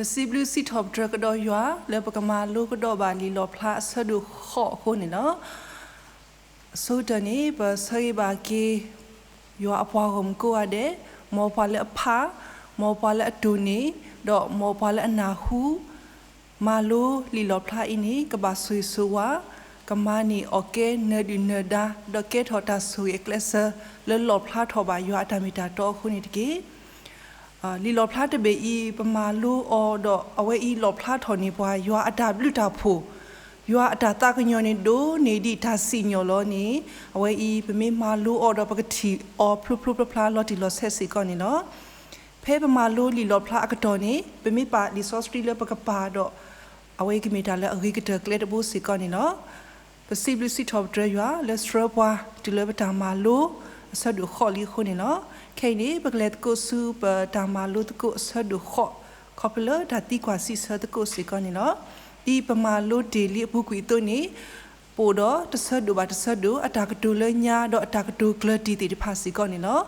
ပစံးဘျုးစံးထီၣ်ပတြၢၤကဒီးယွၤ လၢပကမၤလိကဒီးဘၣ်လံာ်လီၣ်ဖျါအဆၢဒိၣ်ဃိးအဃိန့ၣ်လီၤ. အဆိကတၢၢ်န့ၣ် ပဆၢဂ့ၤဘၣ်က့ၤ ယွၤအပှၤဂီၢ်မုၢ်ကိးဂၤဒဲး, မ်ပှၤလၢအဖး, မ်ပှၤလၢအတိၢ်န့ၢ်, ဒီးမ်ပှၤလၢအနၢ်ဟူ မၤလိလံာ်လီၣ်ဖျါအံၤန့ၣ် ကဘၣ်ဆိၣ်ဂ့ၤဆိၣ်ဝါ, ကမၤန့ၢ်အီၣ်ကဲနၢၤဒုၣ်နၢၤဒါ ဒီးကဲထီၣ်တၢ်ဆိၣ်ဂ့ၤအကျဲးစၢး လၢလီၣ်ဖျါထီၣ်ဘၣ်ယွၤအတၢ်မ့ၢ်တၢ်တီအဃိန့ၣ်တက့ၢ်. လံာ်လီၣ်ဖျါတဘ့ၣ်အံၤ ပမၤလိအီၤဒီး အဝဲအံၤလီၣ်ဖျါထီၣ်န့ၢ်ပှၤ ယွၤအတၢ်ဘျုးတၢ်ဖှိၣ်, ယွၤအတၢ်သးကညီၤန့ၣ် ဒိၣ်န့ၢ်ဒံးတၢ်စံၣ်ညီၣ်လီၤန့ၣ် အဝဲအံၤ ပမ့ၢ်မၤလိအီၤဒီးပကထံၣ်အီၤဖျိဖျိဖျါဖျါလီၤတံၢ်လီၤဆဲးစ့ၢ်ကီးန့ၣ်လီၤ. ဖဲပမၤလိလံာ်လီၣ်ဖျါအကတီၢ်န့ၣ် ပမ့ၢ်ပာ်လံာ်စီဆှံလၢပကပၤဒီး အဝဲအံၤကမ့ၢ်တၢ်လၢအဂ့ၤကတၢၢ်ကျဲတဘိစ့ၢ်ကီးန့ၣ်လီၤ. ပစံးဘျုးစံးထီၣ်ပတြၢၤယွၤလၢဆှၢပှၤတုၤလၢပတၢ်မၤလိ အဆၢဒိၣ်ဃိးလံအဃိန့ၣ်လီၤ. ခဲအံၤန့ၣ် ပကလဲၤသကိးဆူပတၢ်မၤလိသကိးအဆၢဒိၣ်ဃိး ခီဖျိလၢတၢ်သံကွၢ်စံးဆၢသကိးစ့ၢ်ကီးန့ၣ်လီၤ. ဒ်ပမၤလိတ့ၢ်လံအပူၤကွံာ်အသိးန့ၣ် ပအိၣ်ဒီးတဆၢဒိၣ်ဘၣ်တဆၢဒိၣ် အတၢ်ကတိၤလၢညါ ဒီးအတၢ်ကတိၤကျၢၤတံၢ်သ့ၣ်တဖၣ်စ့ၢ်ကီးန့ၣ်လီၤ.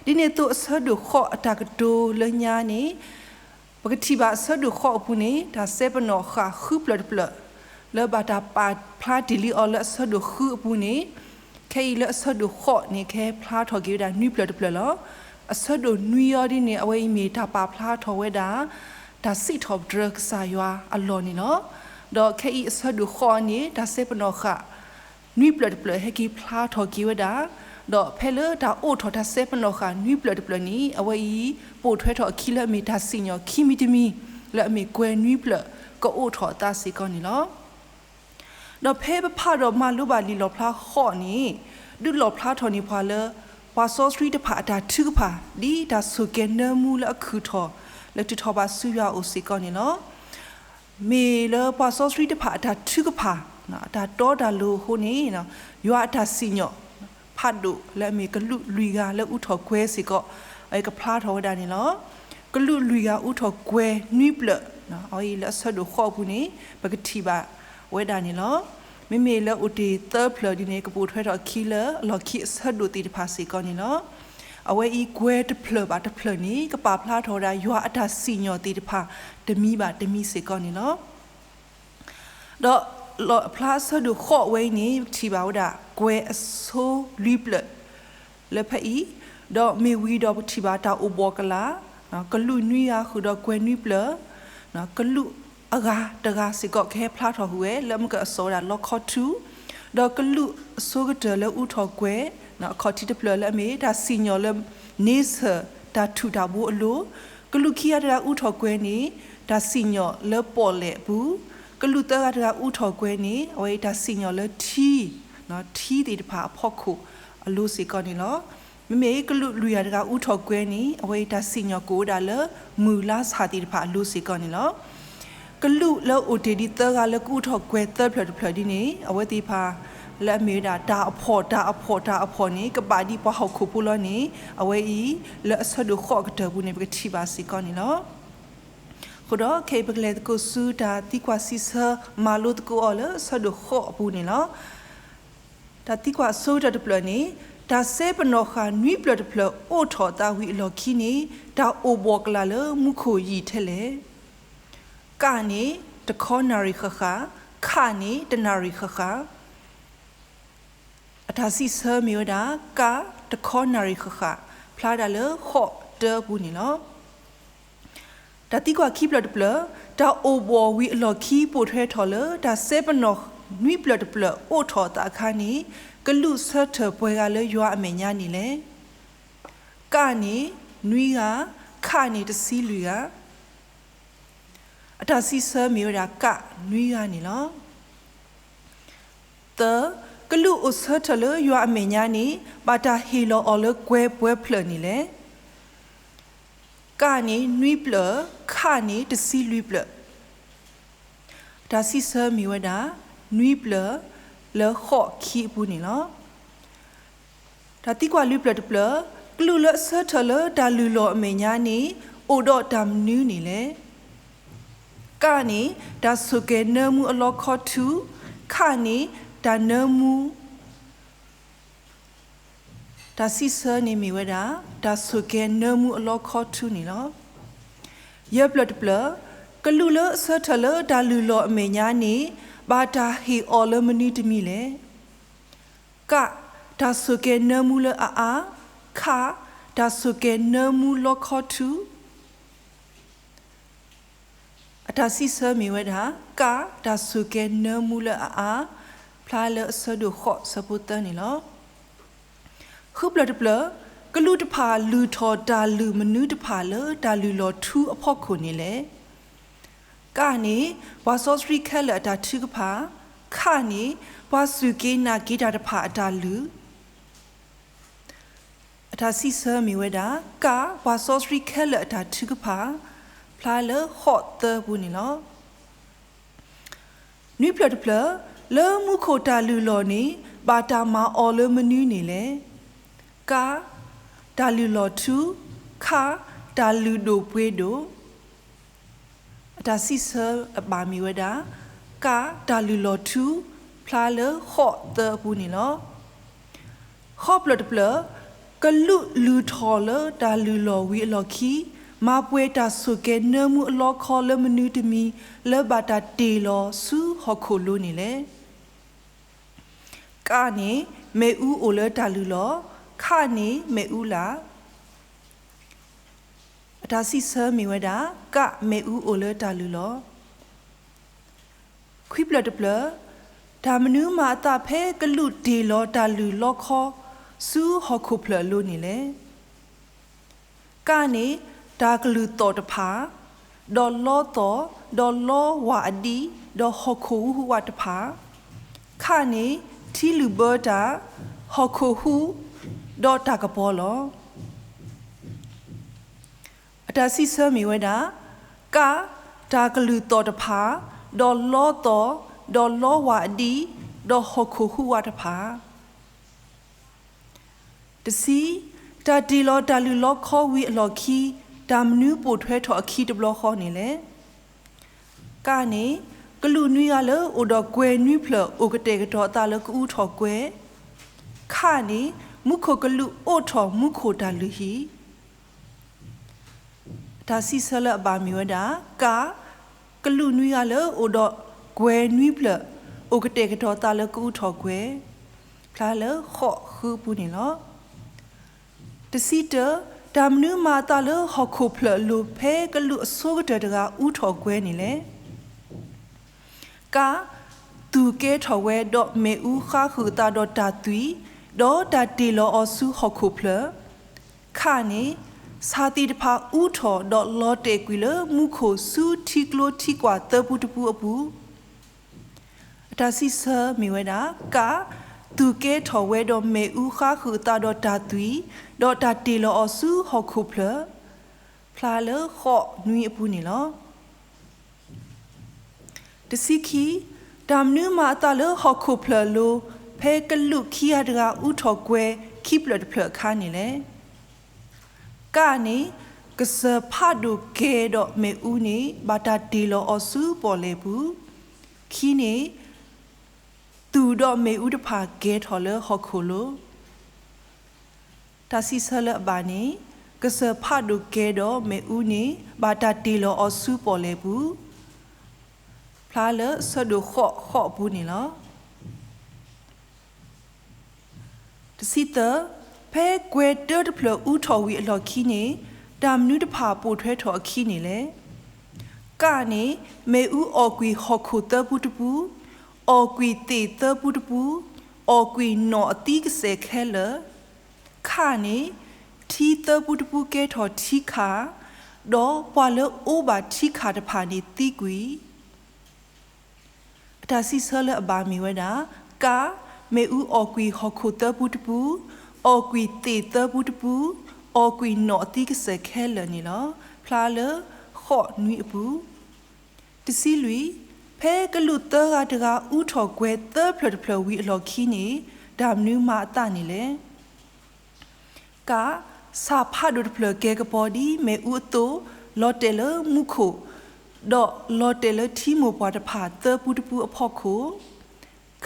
ဒ်န့ၣ်အသိးအဆၢဒိၣ်ဃိးအတၢ်ကတိၤလၢညါန့ၣ် ပကထံၣ်ဘၣ်အဆၢဒိၣ်ဃိးအပူၤန့ၣ် တၢ်စဲပနီၣ်ဃာ်ဃုဖျၢၣ်တဖျၢၣ် လၢဘၣ်တၢ်ပာ်ဖျါတ့ၢ်လံအီၤလၢအဆၢဒိၣ်ဃုအပူၤန့ၣ် ခဲအံၤလၢအဆၢဒိၣ်ဃိးန့ၣ် ကဟဲဖျါထီၣ်က့ၤဝဲဒၣ်နွံဖျၢၣ်တဖျၢၣ်လီၤ. အဆၢဒိၣ်နွံအံၤဒ်န့ၣ် အဝဲအံၤမ့ၢ်တၢ်ပာ်ဖျါထီၣ်ဝဲဒၣ် တၢ်စံးထီၣ်ပတြၢၤကစၢ်ယွၤအလီၢ်န့ၣ်လီၤ. ဒီးခဲအံၤအဆၢဒိၣ်ဃိးန့ၣ် တၢ်စဲပနီၣ်ဃာ် နွံဖျၢၣ်တဖျၢၣ်ဟဲက့ၤဖျါထီၣ်က့ၤဝဲဒၣ်, ဒီးဖဲလၢတၢ်အိးထီၣ်တၢ်စဲပနီၣ်ဃာ်နွံဖျၢၣ်တဖျၢၣ်န့ၣ် အဝဲအံၤ ပိာ်ထွဲထီၣ်အခံလၢအမ့ၢ်တၢ်စံၣ်ညီၣ်ခံမံၤတမံၤ လၢအမ့ၢ်ကွဲၤနွံဖျၢၣ်ကအိးထီၣ်အသးစ့ၢ်ကီးန့ၣ်လီၤ. ဒီးဖဲပဖးဒီးမၤလိဘၣ်လံာ်လီၣ်ဖျါဃိးန့ၣ် ဒုးလီၣ်ဖျါထီၣ်န့ၢ်ပှၤလၢ ပှၤစီဆှံတဖၣ်အတၢ်ထုကဖၣ် ဒ်တၢ်ဆိၣ်ကဲၤနၢမူလၢအခုၣ်ထီၣ် လၢထုးထီၣ်ဘၣ်ဆူယွၤအအိၣ်စ့ၢ်ကီးန့ၣ်လီၤ. မ့ၢ်လၢပှၤစီဆှံတဖၣ်အတၢ်ထုကဖၣ် အတၢ်တီတၢ်လိၤအဃိန့ၣ် ယွၤအတၢ်စံၣ်ညီၣ် ဖးဒိၣ်လၢအမ့ၢ်ကလူးလွံၢ်ဂၤလၢအအူထီၣ်ကွဲၤစ့ၢ်ကီး အကဖျါထီၣ်ဝဲဒၣ်န့ၣ်လီၤ. ကလူးလွံၢ်ဂၤအူထီၣ်ကွဲၤနွံဖျၢၣ် အဝဲအံၤလၢအဆၢဒိၣ်ဃိးအပူၤန့ၣ် ပကထံၣ်ဘၣ်ဝဲဒၣ်န့ၣ်လီၤ. မ့မ့ၢ်လၢအိၣ်တ့ၢ်သၢဖျၢၣ်ဒ်န့ၣ် ကပိာ်ထွဲထီၣ်အခံလၢအလီၢ်ခံအဆၢဒိၣ်သ့ၣ်တဖၣ်စ့ၢ်ကီးန့ၣ်လီၤ. အဝဲအံၤကွဲၤတဖျၢၣ်ဘၣ်တဖျၢၣ်န့ၣ် ကပာ်ဖျါထီၣ်ဝဲဒၣ်ယွၤအတၢ်စံၣ်ညီၣ်သ့ၣ်တဖၣ် တမံၤဘၣ်တမံၤစ့ၢ်ကီးန့ၣ်လီၤ. ဒီးလီၣ်ဖျါအဆၢဒိၣ်ဃိးဝဲအံၤန့ၣ် ပထံၣ်ဘၣ်ဝဲဒၣ် ကွဲၤအဆိလွံၢ်ဖျၢၣ် လၢဖဲအံၤ, ဒီးမ့ၢ်ဝံၤဒီးပထံၣ်ဘၣ်တၢ်အိၣ်ဘှီၣ်ကလာ်, ကလူးနွံဂၤဃုာ်ဒီးကွဲၤနွံဖျၢၣ်, ကလူးအဂၤတဂၤစ့ၢ်ကီးကဟဲဖျါထီၣ်ဃုာ်ဝဲ လၢအမ့ၢ်ကအစိာ်ဝဲဒၣ်လီခီထူ, ဒီးကလူးအဆိကတၢၢ်လၢအူထီၣ်ကွဲၤ အခီၣ်ထံးတဖျၢၣ်လၢအမ့ၢ်တၢ်စံၣ်ညီၣ်လၢ န့ဆၢၣ်တၢ်ထူၣ်တၢ်ဘိအလိၤ, ကလူးခံဂၤတဂၤအူထီၣ်ကွဲၤန့ၣ် တၢ်စံၣ်ညီၣ်လၢပီၣ်လဲၣ်အပူၤ, ကလူးသၢဂၤတဂၤအူထီၣ်ကွဲၤန့ၣ် အဝဲအံၤတၢ်စံၣ်ညီၣ်လၢထံ, ထံသ့ၣ်တဖၣ်အဖီခိၣ်အလိၤစ့ၢ်ကီးန့ၣ်လီၤ. မ့မ့ၢ်ကလူးလွံၢ်ဂၤတဂၤအူထီၣ်ကွဲၤန့ၣ် အဝဲအံၤတၢ်စံၣ်ညီၣ်ကအိၣ်ဝဲဒၣ်လၢ မုၢ်လါဆၣ်သ့ၣ်တဖၣ်အလိၤစ့ၢ်ကီးန့ၣ်လီၤ. ကလူးလၢအိၣ်တ့ၢ်ဒ်သၢဂၤလၢကအူထီၣ်ကွဲၤသၢဖျၢၣ်တဖျၢၣ်ဒ်န့ၣ် အဝဲသ့ၣ်တဖၣ် လၢအမ့ၢ်ဝဲဒၣ်တၢ်အဖှီၣ်တၢ်အဖှီၣ်တၢ်အဖှီၣ်န့ၣ် ကဘၣ်ဒ်ပှၤဟီၣ်ခိၣ်ဖိလီၤန့ၣ် အဝဲအံၤ လၢအဆၢဒိၣ်ဃိးအကတၢၢ်ပူၤန့ၣ် ပကထံၣ်ဘၣ်စ့ၢ်ကီးန့ၣ်လီၤ. အဃိဒီး ခဲအံၤပကလဲၤသကိးဆူတၢ်သံကွၢ်စံးဆၢ မၤလိသကိးအီၤလၢအဆၢဒိၣ်ဃိးအပူၤန့ၣ်လီၤ. တၢ်သံကွၢ်အဆိကတၢၢ်တဖျၢၣ်န့ၣ် တၢ်စဲပနီၣ်ဃာ်နွံဖျၢၣ်တဖျၢၣ်အိးထီၣ်သးဝံၤအလီၢ်ခံန့ၣ် တၢ်အိၣ်ဘှီၣ်ကလာ်လၢမူခိၣ်ယံာ်ထဲလဲၣ်. က န့ၣ် တခီနၣ်ရံၣ်ဃၣ်ဃၣ်, ခ န့ၣ် တနၣ်ရံၣ်ဃၣ်ဃၣ်. အတၢ်စံးဆၢမ့ၢ်ဝဲဒၣ် က တခီနၣ်ရံၣ်ဃၣ်ဃၣ် ဖျါဝဲဒၣ်လၢဃိးတၢအပူၤန့ၣ်လီၤ. တၢ်သံကွၢ်ခံဖျၢၣ်တဖျၢၣ်, တၢ်အိၣ်ဘှီၣ်ဝံၤအလီၢ်ခံပိာ်ထွဲထီၣ်လၢ တၢ်စဲပနီၣ်နွံဖျၢၣ်တဖျၢၣ်အိးထီၣ်သးအခါန့ၣ် ကလူးဆၢထၢၣ်ပှဲၤဂၤလၢယွၤအမဲာ်ညါန့ၣ်လဲၣ်. က န့ၣ် နွံဂၤ, ခ န့ၣ် တဆံလွံၢ်ဂၤ. အတၢ်စံးဆၢမ့ၢ်ဝဲဒၣ် က နွံဂၤန့ၣ်လီၤ. သၢ, ကလူးအိၣ်ဆၢထၢၣ်လၢယွၤအမဲာ်ညါန့ၣ် ဘၣ်တၢ်ဟ့ၣ်လီၤအီၤလၢကွဲၤပှဲၤဖျၢၣ်န့ၣ်လဲၣ်. က န့ၣ် နွံဖျၢၣ်, ခ န့ၣ် တဆံလွံၢ်ဖျၢၣ်. တၢ်စံးဆၢမ့ၢ်ဝဲဒၣ် နွံဖျၢၣ် လၢဃိးခံအပူၤန့ၣ်လီၤ. တၢ်သံကွၢ်လွံၢ်ဖျၢၣ်တဖျၢၣ်, ကလူးလၢအဆၢထၢၣ်လၢတၢ်လုၢ်လီၢ်အမဲာ်ညါန့ၣ် အိၣ်ဒီးတၢ်မနုၤန့ၣ်လဲၣ်. က န့ၣ် တၢ်ဆိၣ်ကဲၤနၢမူအလီခီထူ, ခ န့ၣ် တၢ်နၢမူ တၢ်စံးဆၢန့ၣ်မ့ၢ်ဝဲဒၣ် တၢ်ဆိၣ်ကဲၤနၢမူအလီခီထူန့ၣ်လီၤ. ယဲၢ်ဖျၢၣ်တဖျၢၣ်, ကလူးလၢအဆၢထၢၣ်လၢတၢ်လုၢ်လီၢ်အမဲာ်ညါန့ၣ် ဘၣ်တၢ်ဟ့ၣ်အီၤလၢမနုၤတမံၤလဲၣ်. က, တၢ်ဆိၣ်ကဲၤနၢမူလၢအအါ. ခ, တၢ်ဆိၣ်ကဲၤနၢမူလီခီထူ. အတၢ်စံးဆၢမ့ၢ်ဝဲဒၣ် က, တၢ်ဆိၣ်ကဲၤနၢမူလၢအအါ, ဖျါလၢအဆၢဒိၣ်ဃိး ဆၢဖိသၢန့ၣ်လီၤ. ဃုဖျၢၣ်တဖျၢၣ်, ကလူးတဖၣ်လုၢ်ထီၣ်တၢ်လုၢ်မနုၤတဖၣ်လၢတၢ်လုၢ်လီၢ်ထူအဖီခိၣ်န့ၣ်လဲၣ်. ကန့ၣ် ပှၤစီဆှံခဲလၢာ်အတၢ်ထုကဖၣ်, ခန့ၣ် ပှၤစူၢ်က့ၤနာ်က့ၤတၢ်တဖၣ်အတၢ်လုၢ်. အတၢ်စံးဆၢမ့ၢ်ဝဲဒၣ် က, ပှၤစီဆှံခဲလၢာ်အတၢ်ထုကဖၣ်, ဖျါလၢဃိးသၢပူၤန့ၣ်လီၤ. နွံဖျၢၣ်တဖျၢၣ်, လၢမူခိၣ်တၢ်လုၢ်လီၢ်န့ၣ် ဘၣ်တၢ်မၤအီၤလၢမနုၤန့ၣ်လဲၣ်. က, တၢ်လုၢ်လီၢ်ထူ, ခ, တၢ်လုၢ်ဒိၣ်ပှ့ၤဒိၣ်. အတၢ်စံးဆၢအဘၣ်မ့ၢ်ဝဲဒၣ် က, တၢ်လုၢ်လီၢ်ထူ, ဖျါလၢဃိးသၢအပူၤန့ၣ်လီၤ. ဃိးဖျၢၣ်တဖျၢၣ်, ကလူးလုၢ်ထီၣ်လၢတၢ်လုၢ်လီၢ်ဝံၤအလီၢ်ခံ မၤပှဲၤတၢ်ဆိၣ်ကဲၤနၢမူအလီခီလၢမနုၤတမံၤ လၢဘၣ်တၢ်တ့ၢ်လီၤဆူဟီၣ်ခိၣ်လိၤန့ၣ်လဲၣ်. ကန့ၣ် မ့ၣ်အူအိၣ်လၢတၢ်လုၢ်လီၢ်, ခန့ၣ် မ့ၣ်အူလၢ်. အတၢ်စံးဆၢမ့ၢ်ဝဲဒၣ် က, မ့ၣ်အူအိၣ်လၢတၢ်လုၢ်လီၢ်. ခွံဖျၢၣ်တဖျၢၣ်, တၢ်မနုၤမၤအသးဖဲကလူးတ့ၢ်လီၤတၢ်လုၢ်လီခီ ဆူဟီၣ်ခိၣ်ဖျၢၣ်အလိၤန့ၣ်လဲၣ်. ကန့ၣ် တၢ်ကလုၢ်သီၣ်တဖၣ်, ဒီးလီသီၣ်, ဒီးလီဝၢ်အဒံ, ဒီးဟီၣ်ခိၣ်ဟူးဟူးဝးတဖၣ်. ခန့ၣ် ထံလုၢ်ဘၢတၢ်, ဟီၣ်ခိၣ်ဟူး, ဒီးတၢ်ကပီၤလီၤ. အတၢ်စံးဆၢမ့ၢ်ဝဲဒၣ်, က, တၢ်ကလုၢ်သီၣ်တဖၣ်, ဒီးလီသီၣ်, ဒီးလီဝၢ်အဒံ, ဒီးဟီၣ်ခိၣ်ဟူးဝးတဖၣ်. တဆံ, တၢ်တ့ၢ်လီၤတၢ်လုၢ်လီခီဝံၤအလီၢ်ခံ တၢ်မနုၤပိာ်ထွဲထီၣ်အခံတဘျီဃီန့ၣ်လဲၣ်. ကန့ၣ် ကလူးနွံဂၤလၢအိၣ်ဒီးကွဲၤနွံဖျၢၣ်အိၣ်ကတဲာ်ကတီၤအသးလၢကအူထီၣ်ကွဲၤ. ခန့ၣ် မူခိၣ်ကလူးအိးထီၣ်မူခိၣ်တၢ်လုၢ်ဟံၣ်. တၢ်စံးဆၢလၢအဘၣ်မ့ၢ်ဝဲဒၣ် က, ကလူးနွံဂၤလၢအိၣ်ဒီးကွဲၤနွံဖျၢၣ် အိၣ်ကတဲာ်ကတီၤသးလၢကအူထီၣ်ကွဲၤ, ဖျါလၢဃိးဃုအပူၤန့ၣ်လီၤ. တဆံတၢ, တၢ်မနုၤမၤအသးလၢဟီၣ်ခိၣ်ဖျၢၣ်အလိၤ ဖဲကလူးအဆိကတၢၢ်တဂၤအူထီၣ်ကွဲၤန့ၣ်လဲၣ်. က, သူၣ်ကဲထီၣ်ဝဲဒီးမ့ၣ်အူဃါဃုာ်အသးဒီးတၢ်သွံၣ်, ဒီးတၢ်တ့ၢ်လီၤအီၤဆူဟီၣ်ခိၣ်ဖျၢၣ်. ခန့ၣ် ဆၣ်သ့ၣ်တဖၣ်အူထီၣ်ဒီးလီၤတဲာ်ကွံာ်လၢမူခိၣ်ဆူထံကျိထံကွၢ်သၢပူတပူအပူၤ. အတၢ်စံးဆၢမ့ၢ်ဝဲဒၣ် က, သူၣ်ကဲထီၣ်ဝဲဒီးမ့ၣ်အူဃါဃုာ်အသးဒီးတၢ်သွံၣ်, ဒီးတၢ်တ့ၢ်လီၤအီၤဆူဟီၣ်ခိၣ်ဖျၢၣ်, ဖျါလၢဃိးနွံအပူၤန့ၣ်လီၤ. တဆံခံ, တၢ်မနုၤမၤအသးလၢဟီၣ်ခိၣ်ဖျၢၣ်အလိၤ ဖဲကလူးခံဂၤတဂၤအူထီၣ်ကွဲၤခံဖျၢၣ်တဖျၢၣ်အခါန့ၣ်လဲၣ်. ကန့ၣ် ကစၢၢ်ဖးဒိၣ်ကဲဒီးမ့ၣ်အူန့ၣ် ဘၣ်တၢ်တ့ၢ်လီၤအီၤဆူပီၣ်လဲၣ်ပူၤ. ခံန့ၣ် သူၣ်ဒီးမ့ၣ်အူတဖၣ်ကဲထီၣ်လၢဟီၣ်ခိၣ်လိၤ. တၢ်စံးဆၢလၢအဘၣ်န့ၣ် ကစၢၢ်ဖးဒိၣ်ကဲဒီးမ့ၣ်အူန့ၣ် ဘၣ်တၢ်တ့ၢ်လီၤအီၤဆူပီၣ်လဲၣ်ပူၤ, ဖျါလၢဆၢဒိၣ်ဃိးဃိးအပူၤန့ၣ်လီၤ. တဆံသၢ, ဖဲကွဲၤတၢတဖျၢၣ်အူထီၣ်ဝံၤအလီၢ်ခံန့ၣ် တၢ်မနုၤတဖၣ်ပိာ်ထွဲထီၣ်အခံန့ၣ်လဲၣ်. ကန့ၣ် မ့ၣ်အူအီၣ်ကွံာ်ဟီၣ်ခိၣ်သၢပူတပူ, အီၣ်ကွံာ်သ့ၣ်သၢပူတပူ, အီၣ်ကွံာ်နီၣ်အသံကစဲာ်ခဲလၢာ်. ခန့ၣ် ထံသၢပူတပူကဲထီၣ်ထံခၣ်, ဒီးပှၤလၢအအိၣ်ဘၣ်ထံခၣ်တဖၣ်န့ၣ်သံကွံာ်. အတၢ်စံးဆၢလၢအဘၣ်မ့ၢ်ဝဲဒၣ် က, မ့ၣ်အူအီၣ်ကွံာ်ဟီၣ်ခိၣ်သၢပူတပူ, အီၣ်ကွံာ်သ့ၣ်သၢပူတပူ, အီၣ်ကွံာ်နီၣ်အသံကစဲာ်ခဲလၢာ်န့ၣ်လီၤ. ဖျါလၢဃိးနွံအပူၤ. တဆံလွံၢ်, ဖဲကလူးသၢဂၤတဂၤအူထီၣ်ကွဲၤသၢဖျၢၣ်တဖျၢၣ်ဝံၤအလီၢ်ခံန့ၣ် တၢ်မနုၤမၤအသးန့ၣ်လဲၣ်. က, ဆၣ်ဖးဒိၣ်တဖျၢၣ်ကဲၤကပီၤဒ်မ့ၣ်အူအသိး လီၤတဲာ်လၢမူခိၣ်, ဒီးလီၤတဲာ်လၢထံမိၢ်ပှၢ်တဖၣ်သၢပူတပူအဖီခိၣ်.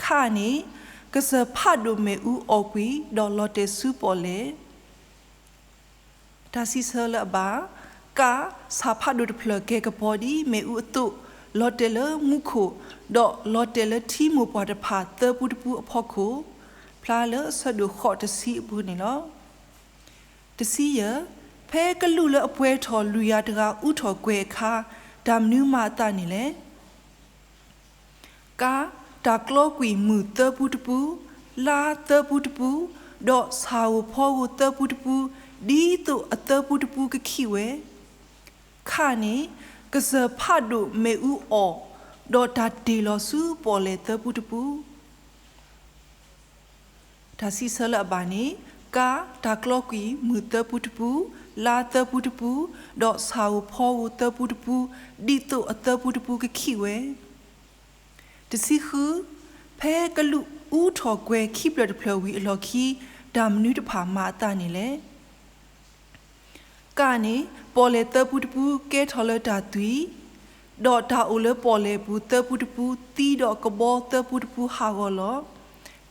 ခန့ၣ် ကစၢၢ်ဖးဒိၣ်မ့ၣ်အူအီၣ်ကွံာ် ဒီးလီၤတဲာ်ဆူပီၣ်လဲၣ်. တၢ်စံးဆၢလၢအဘၣ် က, ဆၣ်ဖးဒိၣ်တဖျၢၣ်ကဲၤကပီၤဒ်မ့ၣ်အူအသိး, လီၤတဲာ်လၢမူခိၣ်, ဒီးလီၤတဲာ်လၢထံမိၢ်ပှၢ်တဖၣ်သၢပူတပူအဖီခိၣ်, ဖျါလၢဆၢဒိၣ်ဃိးတဆံအပူၤန့ၣ်လီၤ. တဆံယဲၢ်, ဖဲကလူးလၢအပှဲၤထီၣ်လွံၢ်ကယၤတဂၤအူထီၣ်ကွဲၤအခါ, တၢ်မနုၤမၤအသးန့ၣ်လဲၣ်. က, တၢ်ကျီကွံာ်မုၢ်သၢပူတပူ, လါသၢပူတပူ, ဒီးဆၣ်ဧိၤဖီဧိၤသၢပူတပူ, ဒ်သိးအသၢပူတပူကခံဝဲ. ခ န့ၣ်, ကစၢၢ်ဖးဒိၣ်မ့ၣ်အူအီၣ်, ဒီးတၢ်တ့ၢ်လီၤဆူပီၣ်လဲၣ်သၢပူတပူ. တၢ်စံးဆၢလၢအဘၣ်န့ၣ်, က, တၢ်ကျီကွံာ်မုၢ်သၢပူတပူ, လါသၢပူတပူ, ဒီးဆၣ်ဧိၤဖီဧိၤသၢပူတပူ, ဒ်သိးအသၢပူတပူကခံဝဲ. တဆံဃု, ဖဲကလူးအူထီၣ်ကွဲၤခံဖျၢၣ်တဖျၢၣ်ဝံၤအလီၢ်ခံ, တၢ်မနုၤတဖၣ်မၤအသးန့ၣ်လဲၣ်. က န့ၣ်, ပီၣ်လဲၣ်သၢပူတပူကဲထီၣ်လၢတၢ်သွံၣ်, ဒီးတၢ်အိၣ်လၢပီၣ်လဲၣ်ပူၤသၢပူတပူသံဒီးကဘီသၢပူတပူဟးဂီၤလီၤ.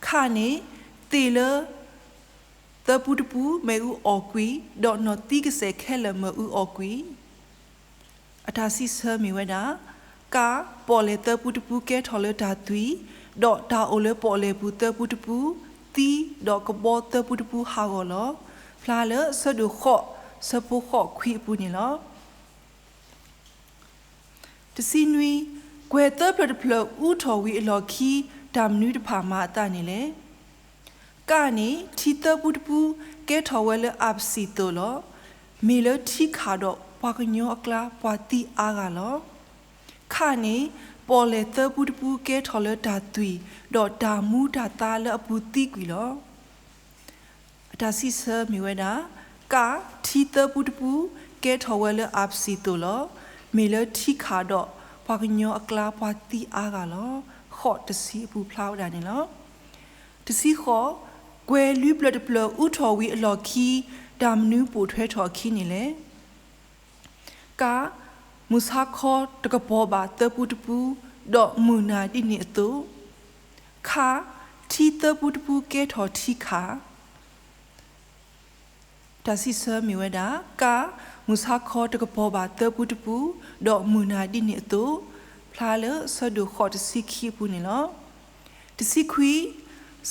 ခ န့ၣ်, သ့ၣ်လၢ သၢပူတပူမ့ၣ်အူအီၣ်ကွံာ်, ဒီးနီၢ်သံကစဲာ်ခဲလၢာ်မ့ၣ်အူအီၣ်ကွံာ်. အတၢ်စံးဆၢမ့ၢ်ဝဲဒၣ်, က, ပီၣ်လဲၣ်သၢပူတပူကဲထီၣ်လၢတၢ်သွံၣ်, ဒီးတၢ်အိၣ်လၢပီၣ်လဲၣ်ပူၤသၢပူတပူသံ, ဒီးကဘီသၢပူတပူဟးဂီၤလီၤ. ဖျါလၢဆၢဒိၣ်ဃိး, ဆၢဖိဃိးခွံအပူၤန့ၣ်လီၤ. တဆံနွံ, ကွဲၤသၢဖျၢၣ်တဖျၢၣ်အူထီၣ်ဝံၤအလီၢ်ခံ, တၢ်မနုၤတဖၣ်မၤအသးန့ၣ်လဲၣ်. က န့ၣ်, ထံသၢပူတပူကဲထီၣ်ဝဲလၢအပစံၣ်သိးလီၤ. မ့ၢ်လၢထံခၣ်ဒီးပှၤကညီအကျါပှၤသံအါဂၤလီၤ. ခ န့ၣ်, ပီၣ်လဲၣ်သၢပူတပူကဲထီၣ်လၢတၢ်သွံၣ်, ဒီးတၢ်မူတၢ်သါလၢအပူၤသံကွံာ်လီၤ. အတၢ်စံးဆၢမ့ၢ်ဝဲဒၣ်, က, ထံသၢပူတပူကဲထီၣ်ဝဲလၢအပစံၣ်သိးလီၤ. မ့ၢ်လၢထံခၣ်ဒီးပှၤကညီအကျါပှၤသံအါဂၤလီၤ. ဃိးတဆံအပူၤဖျါဝဲဒၣ်န့ၣ်လီၤ. တဆံဃိး, ကွဲၤလွံၢ်ဖျၢၣ်တဖျၢၣ်အူထီၣ်ဝံၤအလီၢ်ခံ, တၢ်မနုၤပိာ်ထွဲထီၣ်အခံန့ၣ်လဲၣ်. က, မုၢ်ဆါခီတကပီၤဘၣ်သၢပူတပူ, ဒီးမုၢ်နၤဒ်န့ၣ်အသိး. ခ, ထံသၢပူတပူကဲထီၣ်ထံခၣ်. တၢ်စံးဆၢမ့ၢ်ဝဲဒၣ်, က, မုၢ်ဆါခီတကပီၤဘၣ်သၢပူတပူ, ဒီးမုၢ်နၤဒ်န့ၣ်အသိး, ဖျါလၢဆၢဒိၣ်ဃိးတဆံခံအပူၤန့ၣ်လီၤ. တဆံခွံ,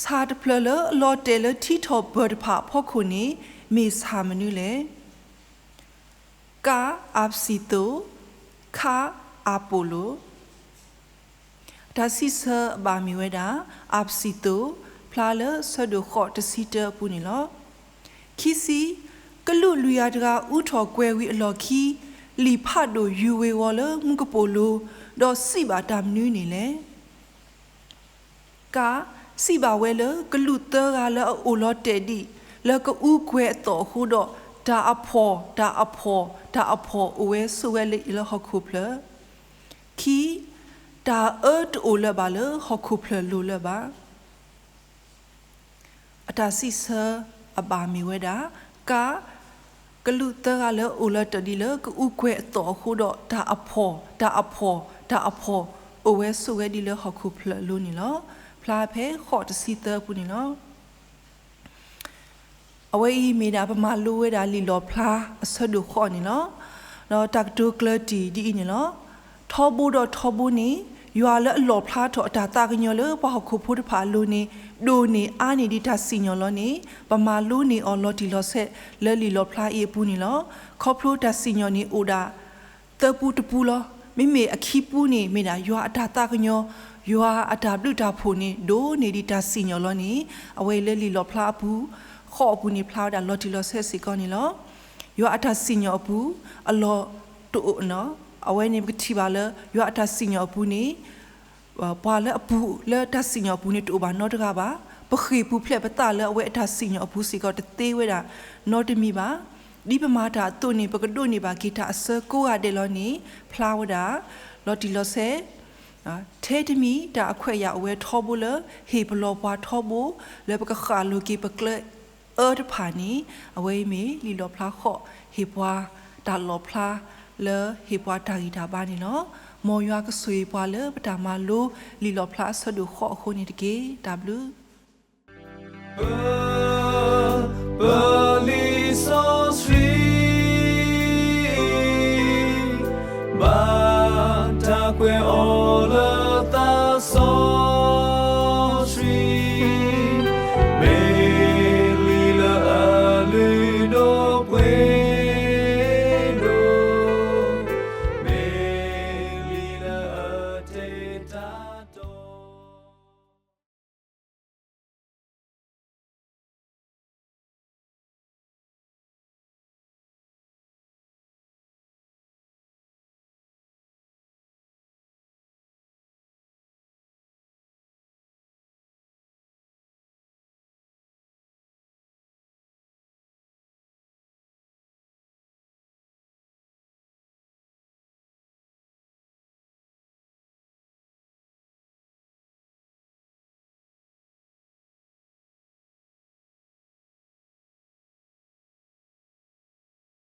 ဆၣ်တဖျၢၣ်လၢအလီၤတဲာ်လၢထံထီၣ်ပၢၢ်တဖၣ်အဖီခိၣ်န့ၣ် မ့ၢ်ဆၣ်မနုၤလဲၣ်. က, အပစံၣ်သိး, ခ, အပိာ်လိၤ. တၢ်စံးဆၢအဘၣ်မ့ၢ်ဝဲဒၣ်, အပစံၣ်သိး, ဖျါလၢဆၢဒိၣ်ဃိးတဆံတၢအပူၤန့ၣ်လီၤ. ခံဆံ, ကလူးလွံၢ်ကယၤတဂၤအူထီၣ်ကွဲၤဝံၤအလီၢ်ခံ, လံာ်ဖးဒိၣ်ယူၤဝ့ၤဝီၤလၢမူကပိာ်လိၤ, ဒီးစံးဘၣ်တၢ်မနုၤန့ၣ်လဲၣ်. က, စံးဘၣ်ဝဲလၢကလူးသၢဂၤလၢအအိၣ်လီၤတဲာ်ဒံး လၢကအူကွဲၤအသီၣ်အဃိဒီး တၢ်အဖှီၣ်, တၢ်အဖှီၣ်, တၢ်အဖှီၣ်အိၣ်ဝဲဆိးဝဲလၢဟီၣ်ခိၣ်ဖျၢၣ်. ခံ, တၢ်အၢတအိၣ်လၢၤဘၣ်လၢဟီၣ်ခိၣ်ဖျၢၣ်လိၤလၢၤဘၣ်. အတၢ်စံးဆၢအဘၣ်မ့ၢ်ဝဲဒၣ်, က, ကလူးသၢဂၤလၢအအိၣ်လီၤတဲာ်ဒံးလၢကအူကွဲၤအသီၣ်အဃိဒီး တၢ်အဖှီၣ်, တၢ်အဖှီၣ်, တၢ်အဖှီၣ်အိၣ်ဝဲဆိးဝဲဒံးလၢဟီၣ်ခိၣ်ဖျၢၣ်လိၤန့ၣ်လီၤ. ဖျါဖဲဃိးတဆံသၢအပူၤန့ၣ်လီၤ. အဝဲအံၤမ့ၢ်ဒၣ်ပမၤလိဝဲဒၣ်လံာ်လီၣ်ဖျါအဆၢဒိၣ်ဃိးန့ၣ်လီၤ. ဒီးတၢ်ကတိၤကျၢၤတံၢ်ဒ်အံၤန့ၣ်လီၤ. ထီဘိဒီးထီဘိန့ၣ်, ယွၤလၢအလီၣ်ဖျါထီၣ်အတၢ်သးကညီၤလၢပှၤဟီၣ်ခိၣ်ဖိတဖၣ်အလိၤန့ၣ်, ဒိၣ်န့ၢ်အါန့ၢ်ဒံးတၢ်စံၣ်ညီၣ်လီၤန့ၣ်, ပမၤလိန့ၢ်အီၤလီၤတံၢ်လီၤဆဲးလၢလံာ်လီၣ်ဖျါအံၤအပူၤန့ၣ်လီၤ. ခီဖျိတၢ်စံၣ်ညီၣ်န့ၣ်အိၣ်ဒၣ် သၢပူတပူလီၤ. မ့မ့ၢ်အခံပူန့ၣ် မ့ၢ်ဒၣ်ယွၤအတၢ်သးကညီၤ, ယွၤအတၢ်ဘျုးတၢ်ဖှိၣ်န့ၣ် ဒိၣ်န့ၢ်ဒံးတၢ်စံၣ်ညီၣ်လီၤန့ၣ်, အဝဲအံၤလၢလံာ်လီၣ်ဖျါအပူၤ, ဃိးအပူၤန့ၣ်ဖျါဝဲဒၣ်လီၤတံၢ်လီၤဆဲးစ့ၢ်ကီးန့ၣ်လီၤ. ယွၤအတၢ်စံၣ်ညီၣ်အပူၤ, အလီၢ်တအိၣ်နီၤ. အဝဲန့ၣ်ပကထံၣ်ဘၣ်လၢ ယွၤအတၢ်စံၣ်ညီၣ်အပူၤန့ၣ် ပှၤလၢအပူၤလၢတၢ်စံၣ်ညီၣ်အပူၤန့ၣ် တအိၣ်ဘၣ်နီတဂၤဘၣ်. ပဃ့ၢ်ပူၤဖျဲးပသးလၢအဝဲအတၢ်စံၣ်ညီၣ်အပူၤစ့ၢ်ကီးတသ့ဝဲဒၣ်နီတမံၤဘၣ်. ဒ်ပမၤတၢ်အသိးန့ၣ် ပကဒိးန့ၢ်ဘၣ်က့ၤတၢ်အဆၢကိးဂၤဒဲးလီၤန့ၣ် ဖျါဝဲဒၣ် လီၤတံၢ်လီၤဆဲး ထဲတမံၤ တၢ်အခွဲးအယာ်အိၣ်ဝဲထီဘိလၢ ဟ့ၣ်ပလီၢ်ပှၤထီဘိ လၢပကဃၣ်လိၤက့ၤပကျဲအၢတဖၣ်န့ၣ် အဝဲအံၤမ့ၢ်လံာ်လီၣ်ဖျါဃိး ဟ့ၣ်ပှၤတၢ်လီၣ်ဖျါလၢဟ့ၣ်ပှၤတၢ်ဂံၢ်တၢ်ဘါန့ၣ်လီၤ. မ်ယွၤကဆိၣ်ဂ့ၤပှၤလၢပတၢ်မၤလိလံာ်လီၣ်ဖျါအဆၢဒိၣ်ဃိးအဃိန့ၣ်တက့ၢ်. တၢ်ဘျုး ပ, ပလံာ်စီဆှံ အီၤလၢသးစီ